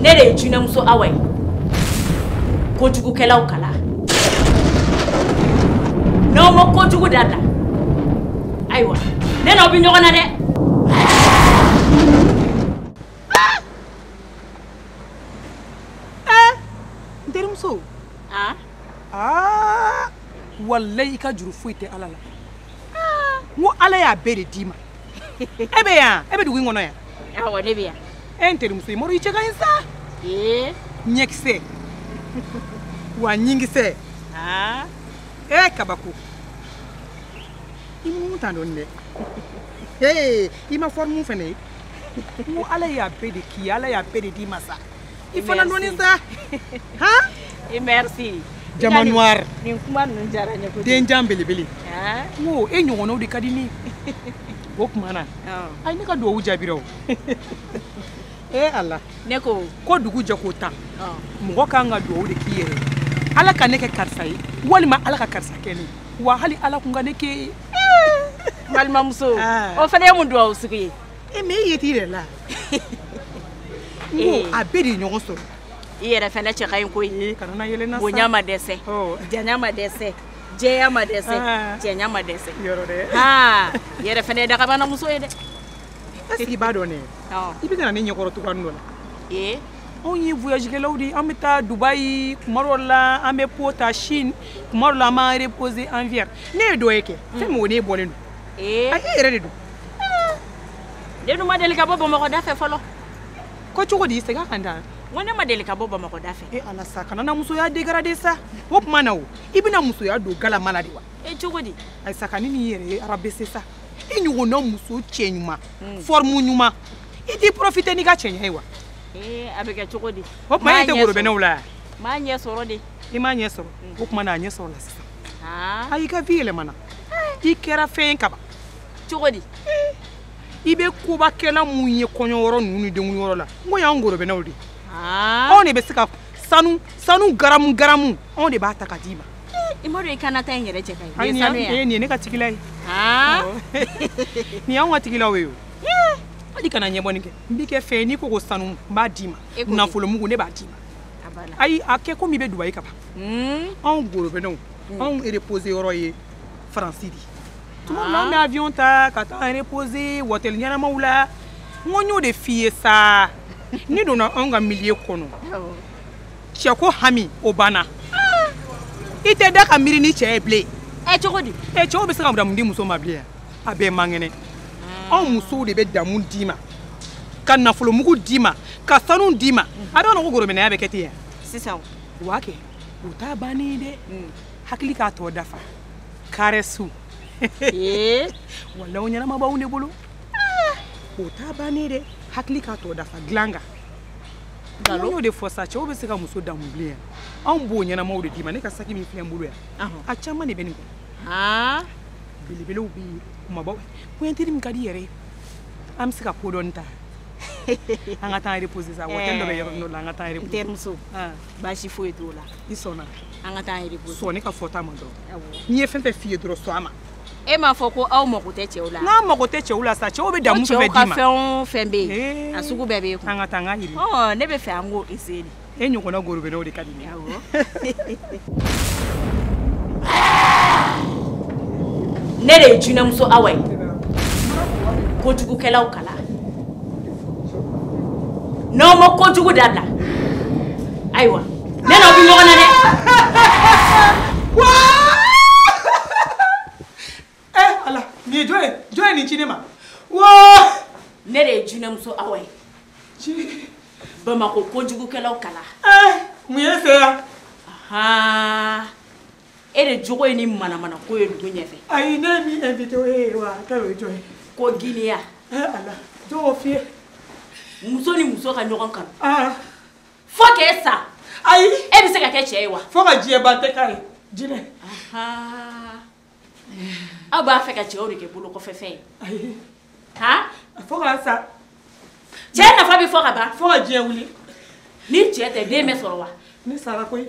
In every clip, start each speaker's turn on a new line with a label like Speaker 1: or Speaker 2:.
Speaker 1: Ne de ye jinɛmuso Awa ye. Kojugukɛlaw kala. N'aw ma kojugu dabila, ayiwa ne n'aw bɛ ɲɔgɔn na dɛ.
Speaker 2: N terimuso. Aa walayi i ka juru foyi tɛ Ala la. N ko Ala y'a bɛɛ de d'i ma. E bɛ yan, e bɛ dugu in kɔnɔ yan.
Speaker 1: Awɔ, ne bɛ yan.
Speaker 2: E n terimuso, i ma dɔn i cɛ ka ɲi sa.
Speaker 1: Ee.
Speaker 2: Ɲɛkisɛ. Wa ɲinkisɛ. E kabako. I mun tan dɔɔni dɛ. Ee, i ma forme fɛnɛ ye. N ko Ala y'a bɛɛ de k'i ye, Ala y'a bɛɛ de d'i ma sa. I fana dɔɔni sa. Han?
Speaker 1: Et merci.
Speaker 2: Jama noir.
Speaker 1: Nin kuma ninnu diyara n ye kojugu.
Speaker 2: Denjan belebele. N ko e ɲɔgɔnnaw de ka di ne ye. O tuma na. Ayi ne ka duwawu jaabira o. E Ala.
Speaker 1: Ne ko.
Speaker 2: Ko dugu jɛ ko tan. Mɔgɔ kan ka duwawu de k'i yɛrɛ ye. Ala ka ne kɛ karisa ye walima Ala ka karisa kɛ ne ye. Wa hali Ala kun ka ne kɛ ye.
Speaker 1: Balimamuso. O fana ye mun duwawu sugu ye?
Speaker 2: E mais e ye t'i yɛrɛ la. N ko a bɛɛ de ye ɲɔgɔn sɔrɔ.
Speaker 1: I yɛrɛ fana cɛ ka ɲi koyi.
Speaker 2: Kana na yɛlɛ n na sa.
Speaker 1: Bonya ma dɛsɛ. Janya ma dɛsɛ. Jɛya ma dɛsɛ. Cɛɲa ma dɛsɛ.
Speaker 2: Yɔrɔ dɛ.
Speaker 1: Aa i yɛrɛ fana ye dagabanamuso ye dɛ.
Speaker 2: Est-ce que i b'a dɔn ne? I bɛ ka na ne ɲɛkɔrɔ cogoya dɔ la.
Speaker 1: Ee.
Speaker 2: Anw ye voyagekɛlaw de ye, an bɛ taa Dubayi, kuma dɔw la an bɛ po ta Chine, kuma dɔw la an b'an reposer en Vierge. Ne ye dɔ ye kɛ, fɛn min o ne bɔlen don.
Speaker 1: Ee.
Speaker 2: Ayi e yɛrɛ de don.
Speaker 1: Ne dun ma deli ka bɔ Bamakɔ da fɛ fɔlɔ.
Speaker 2: Ko cogo di, segin a kan tan.
Speaker 1: N ko ne ma deli ka bɔ Bamakɔ da fɛ.
Speaker 2: E Ala sa, kana na musoya dégradé sa. O tuma na o, i bɛna musoya don galama la de wa?
Speaker 1: E cogo di?
Speaker 2: Ayi sa, ka ne n'i yɛrɛ ye rabaisser sa. I ɲɔgɔnna muso cɛ ɲuman, forme ɲuman, i t'i profiter n'i ka cɛɲa ye wa?
Speaker 1: Ee a bɛ kɛ cogo di?
Speaker 2: O tuma e tɛ gorobinɛw la?
Speaker 1: N m'a ɲɛ sɔrɔ de.
Speaker 2: I m'a ɲɛ sɔrɔ? O tuma na a ɲɛ sɔrɔla sisan. Ayi i ka vie yɛlɛmana. I kɛra fɛn ye kaban.
Speaker 1: Cogo di?
Speaker 2: I bɛ kobakɛla mun ye kɔɲɔyɔrɔ ninnu ni denkunyɔrɔ la, n ko y'anw gorobinɛw de ye. Anw de bɛ se ka sanu sanu garamu garamu anw de b'a ta ka d'i ma.
Speaker 1: I ma dɔn i kana taa in yɛrɛ cɛ ka ɲi.
Speaker 2: Ayi nin ye ne ka tigilaw ye. Nin y'anw ka tigilaw ye o. Hali kana ɲɛbɔ nin kɛ. N b'i kɛ fɛn ye n'i ko ko sanu n b'a d'i ma. Nafolomugu ne b'a d'i ma. Ayi a kɛ komi i bɛ Dubayi ka ban. Anw gorobinɛw anw reposer yɔrɔ ye Faransi de ye. Tuma dɔ la an bɛ avion ta ka taa an reposer hôtel ɲɛnamaw la. N ko n y'o de f'i ye sa. N'i donna anw ka milieu kɔnɔ, cɛ ko hami o banna. I tɛ da ka miiri ni cɛ ye bilen.
Speaker 1: Ɛ cogo di?
Speaker 2: Ɛ cɛw bɛ se ka damu di muso ma bilen a bɛɛ man kɛnɛ. Anw musow de bɛ damu d'i ma, ka nafolomugu d'i ma, ka sanu d'i ma. A b'a dɔn ko gorobinɛya bɛ kɛ ten yan.
Speaker 1: Sisan.
Speaker 2: O b'a kɛ. O t'a bannen ye dɛ. Hakili k'a tɔ dafa. Caresse.
Speaker 1: Ee.
Speaker 2: Walayi o ɲɛnama b'anw de bolo. O t'a bannen ye dɛ. Hakili k'a tɔ dafa dilan kan. N y'o de fɔ sa, cɛw bɛ se ka muso damu bilen yan. Anw b'o ɲɛnamaw de d'i ma. Ne ka saki min filɛ n bolo yan, a caman de bɛ nin kɔnɔ. Belebelew bɛ yen, kumabaw. Pointiri min ka di i yɛrɛ ye, an bɛ se ka ko dɔɔni ta. An ka taa reposer sa, hôtel dɔ bɛ yɔrɔ dɔ la, an ka taa reposer.
Speaker 1: N terimuso, baasi foyi t'o la.
Speaker 2: I sɔnna?
Speaker 1: An ka taa reposer.
Speaker 2: Sɔn ne ka fɔta ma dɔrɔn. N'i ye fɛn fɛn f'i ye dɔrɔn, sɔn a ma.
Speaker 1: E m'a fɔ ko aw mako tɛ cɛw la?
Speaker 2: N'an mako tɛ cɛw la sa, cɛw bɛ damu fɛn fɛn d'i ma.
Speaker 1: Cɛw ka fɛn o fɛn bɛ yen, a sugu bɛɛ bɛ e kun.
Speaker 2: An ka taa an ka yiri.
Speaker 1: Ɔ ne bɛ fɛ an k'o essayer de.
Speaker 2: E ɲɔgɔnna gorobinɛw de ka di ne ye.
Speaker 1: Awɔ. Ne de ye jinɛmuso Awa ye. Kojugukɛlaw kala. N'aw ma kojugu dabila, ayiwa ne n'aw bɛ ɲɔgɔn na dɛ.
Speaker 2: Ala, nin ye jɔn ye? Jɔn ye nin ci ne ma? Waa!
Speaker 1: Ne de ye jinɛmuso Awa ye. Bamakɔ kojugukɛlaw kala.
Speaker 2: Mun ye se yan?
Speaker 1: E de jogo ye ni manamana ko ye dugu ɲɛfɛ.
Speaker 2: Ayi, ne ye min invité o ye wa? K'a ye jɔn ye?
Speaker 1: Ko Guinea.
Speaker 2: Ala, jɔn y'o f'i ye?
Speaker 1: Muso ni muso ka ɲɔgɔn kanu. Fo k'e sa.
Speaker 2: Ayi.
Speaker 1: E bɛ se ka kɛ cɛ ye wa?
Speaker 2: Fo ka diɲɛ ban tɛ k'a ye. Jinɛ.
Speaker 1: Aw b'a fɛ ka cɛw de kɛ bolo kɔfɛ fɛn ye.
Speaker 2: Ayi.
Speaker 1: Han?
Speaker 2: Fo ka sa.
Speaker 1: Cɛ nafa bɛ fɔ ka ban.
Speaker 2: Fo ka diɲɛ wuli.
Speaker 1: Ni cɛ tɛ den bɛ sɔrɔ wa?
Speaker 2: Ne sara koyi.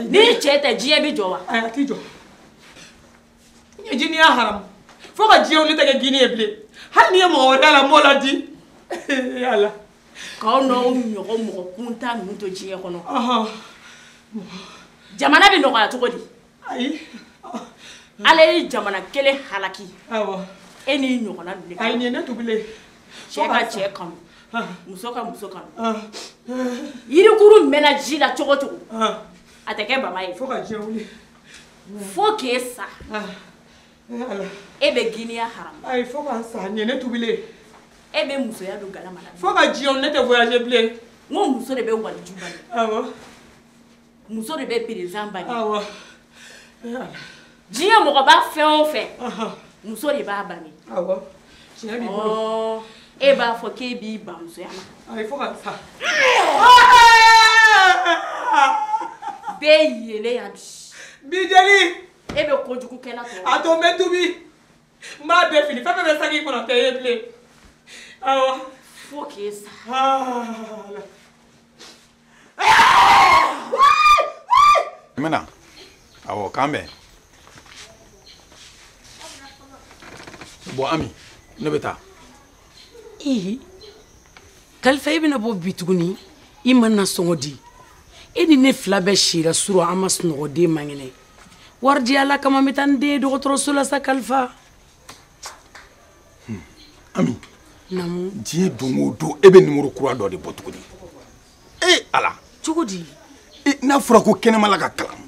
Speaker 1: Ni cɛ tɛ diɲɛ bɛ jɔ wa?
Speaker 2: Ayi, a t'i jɔ. N ye jiniya haramu. Fo ka diɲɛ wuli tɛ kɛ Guinée ye bilen. Hali n'i ye mɔgɔ wɛrɛ la n b'o la di. Ala.
Speaker 1: K'aw n'aw ɲɔgɔn mɔgɔ kuntan ninnu to diɲɛ kɔnɔ. Jamana bɛ nɔgɔya cogo di?
Speaker 2: Ayi.
Speaker 1: Ala ye jamana kelen halaki.
Speaker 2: Awɔ.
Speaker 1: E n'i ɲɔgɔnna ninnu de kama.
Speaker 2: Ayi, nin ye ne tubilen.
Speaker 1: Cɛ ka cɛ kanu. Muso ka muso kanu. Yirikuru mɛnna ji la cogo o cogo. A tɛ kɛ bama ye.
Speaker 2: Fo ka diɲɛ wuli.
Speaker 1: Fo k'e sa. E bɛ giniya haramu.
Speaker 2: Ayi, fo ka sa, nin ye ne tubilen.
Speaker 1: E bɛ musoya don galama la.
Speaker 2: Fo ka diɲɛ wuli, ne tɛ voyager bilen.
Speaker 1: N ko muso de bɛ waliju bali.
Speaker 2: Awɔ.
Speaker 1: Muso de bɛ président bali.
Speaker 2: Awɔ.
Speaker 1: Diɲɛ mɔgɔ b'a fɛn o fɛn. Muso de b'a bali.
Speaker 2: Awɔ. Tiɲɛ b'i bolo.
Speaker 1: E b'a fɔ k'e b'i ban musoya ma.
Speaker 2: Ayi, fo ka sa.
Speaker 1: Bɛɛ yelen yan bi.
Speaker 2: Bi jeli.
Speaker 1: E bɛ kojugukɛla tɔw.
Speaker 2: A to n bɛ tubi. N b'a bɛɛ fili, fɛn fɛn bɛ saki kɔnɔ tɛ ye bilen. Awɔ.
Speaker 1: Fo k'e sa.
Speaker 3: N bɛna. Awɔ, k'an bɛn. Bon Ami, ne bɛ taa.
Speaker 4: Ee, Kalifa e bɛna bɔ bi tuguni, i ma na sɔngɔ di. E ni ne fila bɛɛ sira surɔ an ma sunɔgɔ den man kɛnɛ. Wari di Ala kama n bɛ taa n den ye dɔgɔtɔrɔso la sa Kalifa.
Speaker 3: Ami.
Speaker 4: Naamu.
Speaker 3: Diɲɛ don o don e bɛ numéro kura dɔ de bɔ tuguni. E Ala.
Speaker 4: Cogo di?
Speaker 3: N'a fɔra ko kɛnɛma la ka kalan.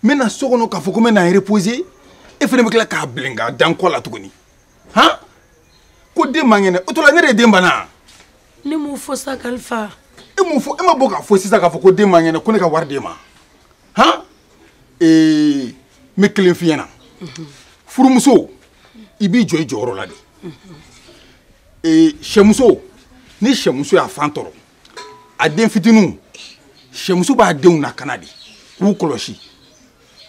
Speaker 3: N bɛ na so kɔnɔ k'a fɔ ko n bɛ na n reposer. E fana bɛ tila k'a bilen k'a da n kɔ la tuguni. Han? Ko den man kɛnɛ, o tɔ la ne de ye den bana.
Speaker 4: Ne m'o fɔ sa Kalifa.
Speaker 3: E m'o fɔ, e ma bɔ k'a fɔ sisan k'a fɔ ko den man kɛnɛ ko ne ka wari d'e ma. Han? N bɛ kelen f'i ɲɛna. Furumuso, i b'i jɔ i jɔyɔrɔ la de. Sɛmuso, ni sɛmuso y'a fan tɔrɔ, a den fitininw, sɛmuso b'a denw lakana de, k'u kɔlɔsi.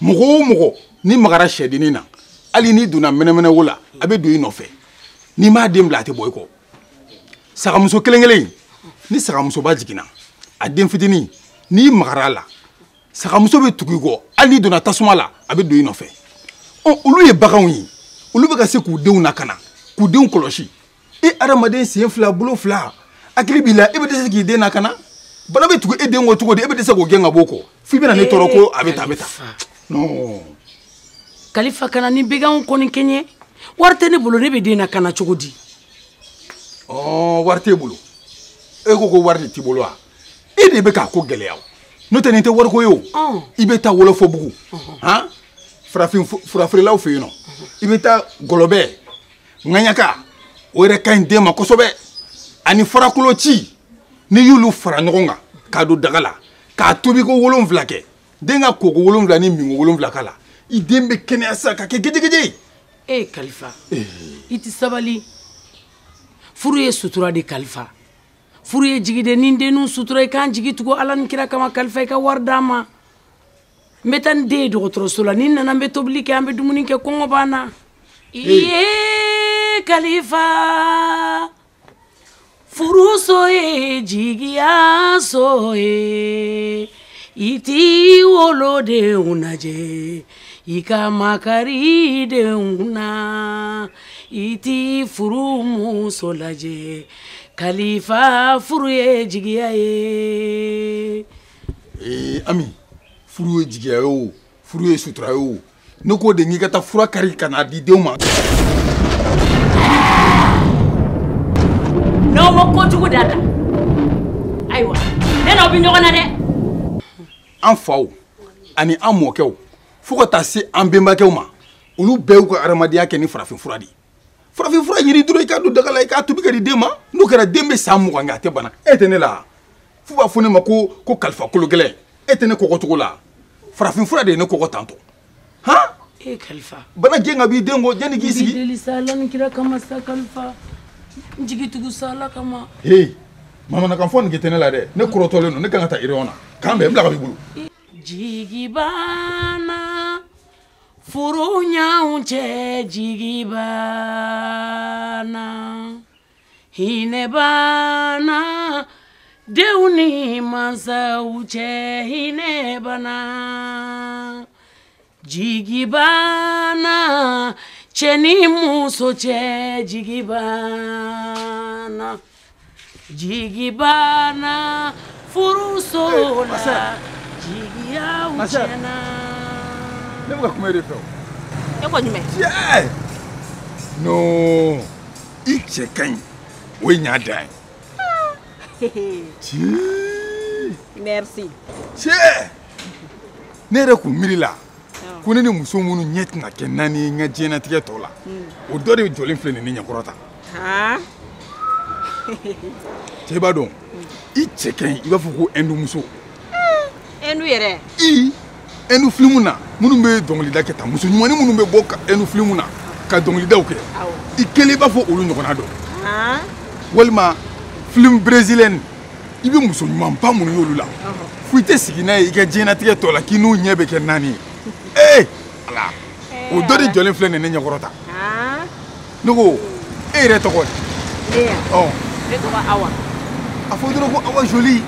Speaker 3: Mɔgɔ o mɔgɔ n'i magara sɛdennin na, hali n'i donna mɛnɛmɛnɛwo la, a bɛ don i nɔfɛ. N'i m'a den bila a tɛ bɔ i kɔ. Sagamuso kelen kelen, ni sagamusoba jiginna, a den fitinin, n'i magara a la, sagamuso bɛ tugu i kɔ, hali n'i donna tasuma la, a bɛ don i nɔfɛ. Ɔ, olu ye baganw ye, olu bɛ ka se k'u denw lakana, k'u denw kɔlɔsi. E adamaden sen fila bolo fila, hakili b'i la, e bɛ dɛsɛ k'i den lakana. Bana bɛ tugu e den kɔ cogo di, e bɛ dɛsɛ k'o gɛn ka bɔ o kɔ. F'i bɛna ne tɔɔrɔ ko a bɛ tan a bɛ tan. Non.
Speaker 4: Kalifa kana ni baganw kɔni kɛɲɛ. Wari tɛ ne bolo, ne bɛ den lakana cogo di?
Speaker 3: Ɔ, wari t'e bolo. E ko ko wari de t'i bolo wa? E de bɛ k'a ko gɛlɛya o. N'o tɛ nin tɛ wariko ye o. I bɛ taa Wɔlɔfɔbugu. Han? Farafin furafeerelaw fɛ yen nɔ. I bɛ taa gɔlɔbɛ, ŋaɲaka, o yɛrɛ ka ɲi den ma kosɛbɛ. Ani farakoloci, n'i y'olu fara ɲɔgɔn kan k'a don daga la, k'a tobi ko 7 kɛ, den ka koko 7 ni minko 7 k'a la, i den bɛ kɛnɛya sisan ka kɛ gejegeje.
Speaker 4: E Kalifa, i ti sabali. Furu ye sutura de Kalifa. Furu ye jigi de, ni denninw sutura i k'an jigi tugu Ala ni kira kama Kalifa i ka wari d'an ma. N bɛ taa n den ye dɔgɔtɔrɔso la, ni n nana n bɛ tobili kɛ, an bɛ dumuni kɛ, kɔngɔ b'an na. Iye Kalifa, furuso ye jigiya so ye, i t'i wolodenw lajɛ, i ka makari denw na, i t'i furumuso lajɛ. Kalifa, furu ye jigiya ye.
Speaker 3: Ami, furu ye jigiya ye o, furu ye sutura ye o. Ne k'o de k'i ka taa fura kari ka n'a di denw ma.
Speaker 1: N'aw ma kojugu dabila, ayiwa, ne n'aw bɛ ɲɔgɔn na dɛ.
Speaker 3: An faw ani an mɔkɛw fo ka taa se an bɛnbakɛw ma, olu bɛɛ y'u ka adamadenya kɛ ni farafinfura de ye. Farafinfura ɲini dɔrɔn i k'a don daga la, i k'a tobi ka di den ma. N'o kɛra den bɛ san 20 kɛ a tɛ bana. E tɛ ne la, f'u b'a fɔ ne ma ko Kalifa kolo gɛlɛn. E tɛ ne kɔgɔcogo la, farafinfura de ye ne kɔgɔ tantɔ. Han?
Speaker 4: E Kalifa,
Speaker 3: bana gɛn ka b'i den kɔ yanni k'i sigi.
Speaker 4: N b'i deli sa Ala ni kira kama sa Kalifa, n jigi tugu sa Ala kama.
Speaker 3: Hey, bamanankan fɔ nin tɛ ne la dɛ, ne kɔrɔtɔlen don, ne kan ka taa réunion na. K'an bɛn, n bila ka b'i bolo.
Speaker 4: Jigi banna furu ɲanw cɛ, jigi banna, hinɛ banna denw ni mansaw cɛ, hinɛ banna, jigi banna cɛ ni muso cɛ, jigi banna. Jigi banna furuso la, jigiyaw tiɲɛna.
Speaker 3: Ne bɛ ka kuma e de fɛ o.
Speaker 1: E ko jumɛn?
Speaker 3: Tiɲɛ! Non, i cɛ ka ɲi, o ye ɲa dan ye. Tiɲɛ!
Speaker 1: Merci.
Speaker 3: Tiɲɛ! Ne yɛrɛ kun miiri la ko ne ni muso minnu ɲɛ tɛna kɛ naani ye n ka diɲɛlatigɛ tɔ la, o dɔ de jɔlen filɛ nin ne ɲɛkɔrɔ tan. Cɛ b'a dɔn, i cɛ ka ɲi i b'a fɔ ko Ɛndumuso.
Speaker 1: Ɛndu yɛrɛ?
Speaker 3: I Ɛndu filimu na minnu bɛ dɔnkilida kɛ tan, muso ɲumannin minnu bɛ bɔ ka Ɛndu filimu na ka dɔnkilidaw kɛ, i kelen b'a fɔ olu ɲɔgɔnna dɔn. Walima filimu brésilienne, i bɛ muso ɲumanba minnu y'olu la, fo i tɛ sigi n'a ye i ka diɲɛlatigɛ tɔ la k'i n'u ɲɛ bɛ kɛ naani ye. Ee Ala, o dɔ de jɔlen filɛ nin ne ɲɛkɔrɔ tan. Ne ko e yɛrɛ tɔgɔ di?
Speaker 1: Ne ya? Ne tɔgɔ Awa.
Speaker 3: A fɔ dɔrɔn ko Awa jolie.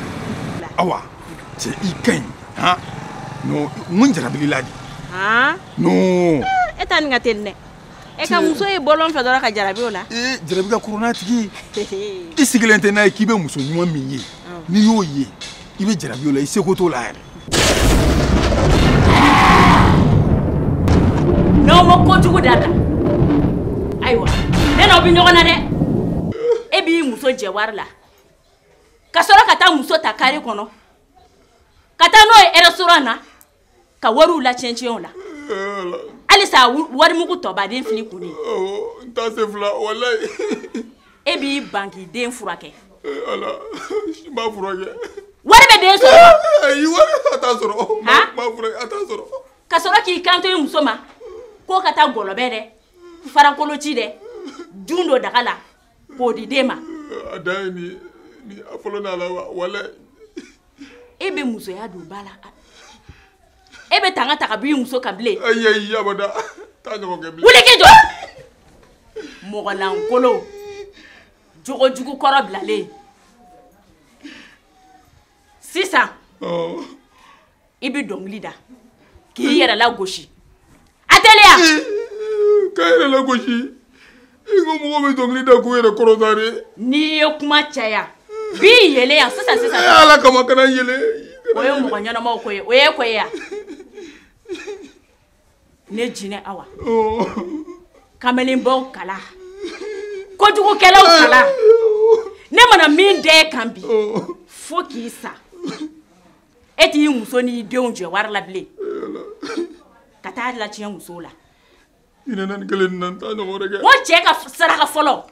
Speaker 3: Awa, cɛ i ka ɲi han. Non, mun jarabili la de? Non.
Speaker 1: E ta nin ka teli dɛ. E ka muso ye bɔlɔn fɛ dɔrɔn ka jarabi o la.
Speaker 3: Ee jarabi ka kɔrɔ n'a tigi ye. I sigilen tɛ n'a ye k'i bɛ muso ɲuman min ye, n'i y'o ye, i bɛ jarabi o la, i seko t'o la yɛrɛ.
Speaker 1: N'aw ma kojugu dabila, ayiwa ne n'aw bɛ ɲɔgɔn na dɛ. E b'i muso jɛ wari la, ka sɔrɔ ka taa muso ta kare kɔnɔ, ka taa n'o ye restaurant na, ka wariw latiɲɛ tiɲɛ o la. Halisa warimugu tɔbaden fili kun ye.
Speaker 3: N t'a se fila walayi.
Speaker 1: E b'i ban k'i den furakɛ.
Speaker 3: Ala, n b'a furakɛ.
Speaker 1: Wari bɛ den sɔrɔ wa?
Speaker 3: Ayi, wari a t'a sɔrɔ. N b'a furakɛ, a t'a sɔrɔ.
Speaker 1: Ka sɔrɔ k'i kanto i muso ma k'o ka taa gɔlɔbɛ dɛ, farakoloci dɛ, dun dɔ daga la k'o di den ma.
Speaker 3: A dan ye nin ye, a fɔlɔ n'a laban walayi.
Speaker 1: E bɛ musoya don ba la. E bɛ tanga ta ka b'i muso kan bilen.
Speaker 3: Ayi ayi abada, t'a ɲɔgɔn kɛ bilen.
Speaker 1: Wuli k'i jɔ. Mɔgɔlankolon, jogojugu kɔrɔ bilalen. Sisan, i bɛ dɔnkili da k'i yɛrɛ lagosi. A teliya.
Speaker 3: K'a yɛrɛ lagosi? I ko mɔgɔ bɛ dɔnkili da k'u yɛrɛ kɔrɔta de.
Speaker 1: N'i ye kuma caya, b'i yɛlɛ yan sisan sisan.
Speaker 3: Ala kama kana yɛlɛ.
Speaker 1: O ye mɔgɔ ɲɛnamaw ko ye, o ye ko ye yan. Ne jinɛ Awa. Kamalenbaw kala, kojugukɛlaw kala. Ne mana min da e kan bi, fo k'i sa. E t'i muso n'i denw jɛ wari la bilen. Ka taa latiɲɛ musow la.
Speaker 3: Hinɛ na nin kelen na, n t'a ɲɔgɔn wɛrɛ kɛ.
Speaker 1: N ko cɛ ka saraka fɔlɔ.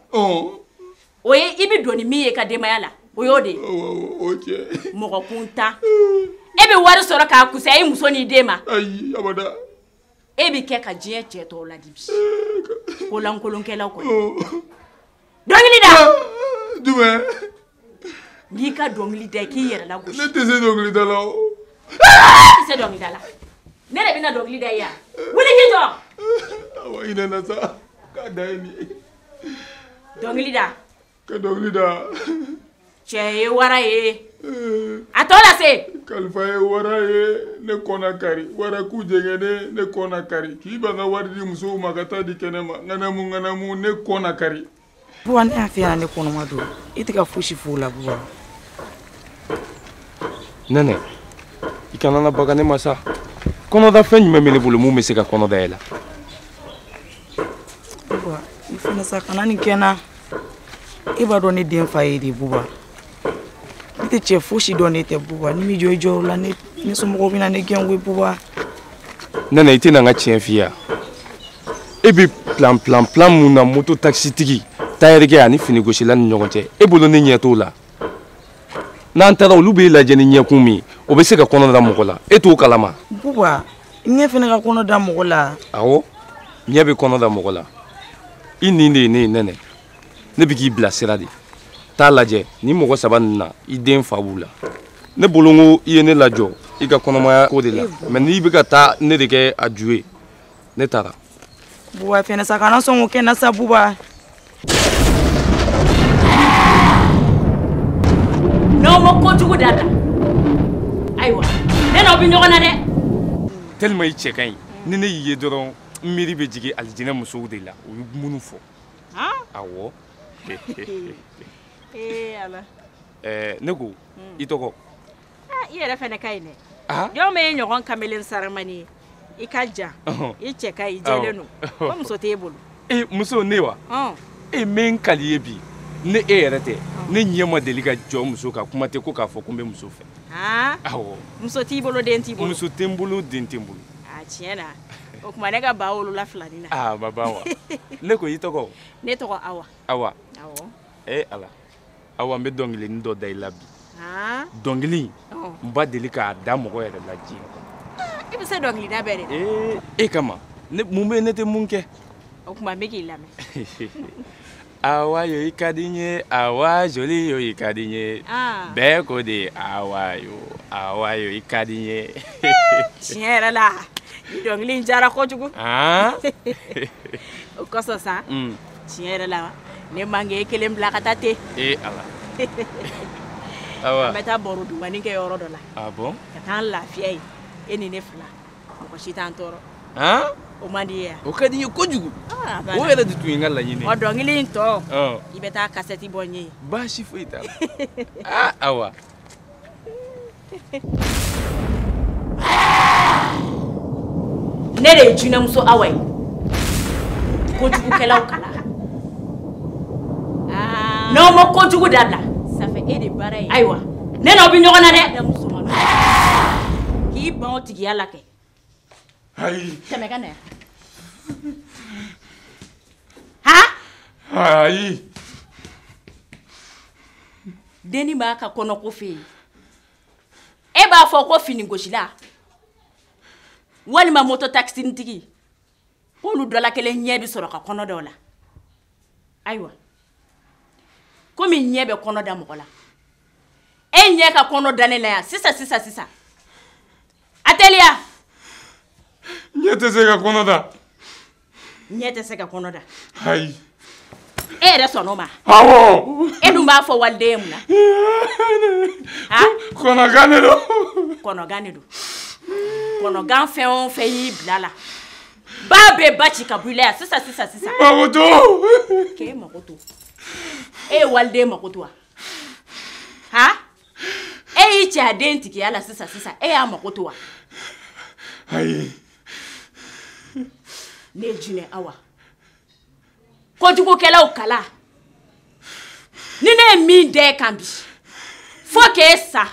Speaker 1: O ye i bɛ don ni min ye i ka denbaya la, o y'o de ye.
Speaker 3: O cɛ.
Speaker 1: Mɔgɔ kuntan. E bɛ wari sɔrɔ k'a kusaya i muso n'i den ma.
Speaker 3: Ayi abada.
Speaker 1: E bɛ kɛ ka diɲɛ cɛ tɔw ladi bi. Kolankolonkɛlaw kɔni. Dɔnkili da.
Speaker 3: Jumɛn?
Speaker 1: N'i ka dɔnkili da i k'i yɛrɛ lagosi.
Speaker 3: Ne tɛ se dɔnkili da la o.
Speaker 1: E tɛ se dɔnkili da la. Ne de bɛna dɔnkili da i ye yan. Wuli k'i jɔ.
Speaker 3: Awa hinɛ na sa, k'a da ye nin ye.
Speaker 1: Dɔnkili da.
Speaker 3: Ka dɔnkili da.
Speaker 1: Cɛ ye wara ye. A tɔ lase.
Speaker 3: Kalifa ye wara ye, ne kɔnna kari. Wara ku jɛngɛnen, ne kɔnna kari. K'i ban ka wari di musow ma ka taa di kɛnɛ ma. Ŋanamu ŋanamu, ne kɔnna kari.
Speaker 5: Buba, ne y'a f'i ɲɛna ne kɔnɔma don. I tɛ ka fosi f'o la Buba.
Speaker 6: Nɛnɛ, i kana na baga ne ma sa. Kɔnɔda fɛn jumɛn bɛ ne bolo mun bɛ se ka kɔnɔ da e la?
Speaker 5: Buba, i fana sa kana nin kɛ n na. E b'a dɔn ne den fa ye de Buba. Ne tɛ cɛ fosi dɔn ne tɛ Buba. Ni m'i jɔ i jɔyɔrɔ la, ne somɔgɔw bɛ na ne gɛn koyi Buba.
Speaker 6: Nɛnɛ, i tɛna n ka tiɲɛ f'i ye wa? E bɛ plan mun na moto takisitigi, tayɛrikɛ ani finigosila ni ɲɔgɔn cɛ, e bolo ne ɲɛ t'o la. N'an taara olu b'e lajɛ ni ɲɛkun min ye, o bɛ se ka kɔnɔ da mɔgɔ la, e t'o kalama.
Speaker 5: Buba, ɲɛ fana ka kɔnɔ da mɔgɔ la.
Speaker 6: Awɔ, ɲɛ bɛ kɔnɔ da mɔgɔ la. I nin de ye ne ye Nɛnɛ. Ne bɛ k'i bilasira de. T'a lajɛ ni mɔgɔ saba ninnu na, i den fa b'u la. Ne bolo n ko i ye ne lajɔ i ka kɔnɔmaya ko de la, mɛ n'i bɛ ka taa ne de kɛ a ju ye, ne taara.
Speaker 5: Buba fɛnɛ sa kana sɔn k'o kɛ n na sa Buba.
Speaker 1: N'aw ma kojugu dabila, ayiwa ne n'aw bɛ ɲɔgɔn na dɛ.
Speaker 6: Tellement i cɛ ka ɲi, ni ne y'i ye dɔrɔn n miiri bɛ jigin alijinɛ musow de la, u ye minnu fɔ. Awɔ.
Speaker 1: Ee Ala.
Speaker 6: Ne ko i tɔgɔ?
Speaker 1: I yɛrɛ fɛnɛ ka ɲi dɛ. Jɔn bɛ e ɲɔgɔn kamalen saramani ye. I ka jan. I cɛ ka ɲi, i jɛlen don. Ko muso t'e bolo.
Speaker 6: E muso ne wa? E mɛ n kali ye bi. Ne e yɛrɛ tɛ. Ne ɲɛ ma deli ka jɔ muso kan, kuma tɛ ko k'a fɔ ko n bɛ muso fɛ. Awɔ.
Speaker 1: Muso t'i bolo, den t'i bolo.
Speaker 6: Muso tɛ n bolo, den tɛ n bolo.
Speaker 1: A tiɲɛ na. O tuma ne ka ba wolola filanin na.
Speaker 6: Aa ma ban wa. Ne ko i tɔgɔ?
Speaker 1: Ne tɔgɔ Awa.
Speaker 6: Awa.
Speaker 1: Awɔ.
Speaker 6: E Ala. Awa n bɛ dɔnkilinin dɔ da i la bi. Dɔnkili n ba deli k'a da mɔgɔ yɛrɛ la diɲɛ kɔnɔ.
Speaker 1: I bɛ se dɔnkilida bɛɛ de la.
Speaker 6: Ee e kama ne mun bɛ ne tɛ mun kɛ.
Speaker 1: O tuma n bɛ k'i lamɛn.
Speaker 6: Awa yo i ka di n ye, awa joli yo i ka di n ye. Bɛɛ ko de awa yo, awa yo i ka di n ye.
Speaker 1: Tiɲɛ yɛrɛ la dɔnkili in diyara kojugu. O kosɔn sa. Tiɲɛ yɛrɛ la ne man k'e kelen bila ka taa ten.
Speaker 6: Ee Ala. Awa.
Speaker 1: An bɛ taa baro dumanni kɛ yɔrɔ dɔ la.
Speaker 6: Ah bon?
Speaker 1: Ka taa an lafiya yen. E ni ne fila. Mɔgɔ si t'an tɔɔrɔ. O man di i ye wa?
Speaker 6: O ka di n ye kojugu. O yɛrɛ de tun ye n ka laɲini ye.
Speaker 1: Ɔ dɔnkili in tɔ. I bɛ taa kasɛti bɔ n ye.
Speaker 6: Baasi foyi t'a la. Aa Awa.
Speaker 1: Ne de ye jinɛmuso Awa ye. Kojugukɛlaw kala. N'aw ma kojugu dabila. Ça fait e de baara ye. Ayiwa ne n'aw bɛ ɲɔgɔn na dɛ. K'i ban o tigiya la kɛ.
Speaker 3: Ayi.
Speaker 1: Tɛmɛ ka na yan. Han?
Speaker 3: Ayi.
Speaker 1: Denni b'a ka kɔnɔko f'e ye. E b'a fɔ ko finigosila walima moto taxinitigi k'olu dɔ la kelen ɲɛ bɛ sɔrɔ ka kɔnɔ da o la. Ayiwa komi ɲɛ bɛ kɔnɔ da mɔgɔ la, e ɲɛ ka kɔnɔ da ne la yan sisan sisan sisan. A teliya.
Speaker 3: Ɲɛ tɛ se ka kɔnɔ da.
Speaker 1: Ɲɛ tɛ se ka kɔnɔ da.
Speaker 3: Ayi.
Speaker 1: E yɛrɛ sɔnn'o ma?
Speaker 3: Awɔ.
Speaker 1: E dun b'a fɔ waliden ye mun na?
Speaker 3: Kɔnɔgan de don.
Speaker 1: Kɔnɔgan de don. Kɔnɔgan fɛn o fɛn y'i bila la, ba bɛ ba ci ka bɔ i la yan sisan sisan sisan.
Speaker 3: Mako to.
Speaker 1: K'e mako to. E ye waliden mako to wa? Han? E y'i cɛ a den tigiya la sisan sisan, e y'a mako to wa?
Speaker 3: Ayi.
Speaker 1: Ne ye jinɛ Awa. Kojugukɛlaw kala. Ni ne ye min da e kan bi, fo k'e sa,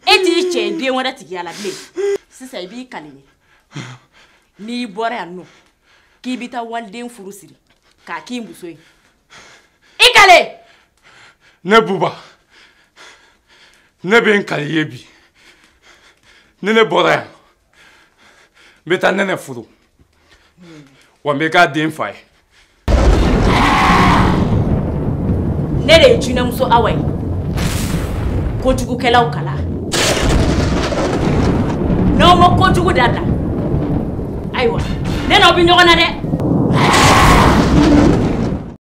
Speaker 1: e t'i cɛ den wɛrɛ tigiya la bilen. Sisan i b'i kali n ye. N'i bɔra yan nɔ, k'i bɛ taa waliden furu siri k'a k'i muso ye. I kale!
Speaker 3: Ne Buba, ne bɛ n kali i ye bi. Ni ne bɔra yan, n bɛ taa Nɛnɛ furu. Wa n bɛ k'a den fa ye.
Speaker 1: Ne de ye jinɛmuso Awa ye. Kojugukɛlaw kala. N'aw ma kojugu dabila, ayiwa ne n'aw bɛ ɲɔgɔn na dɛ.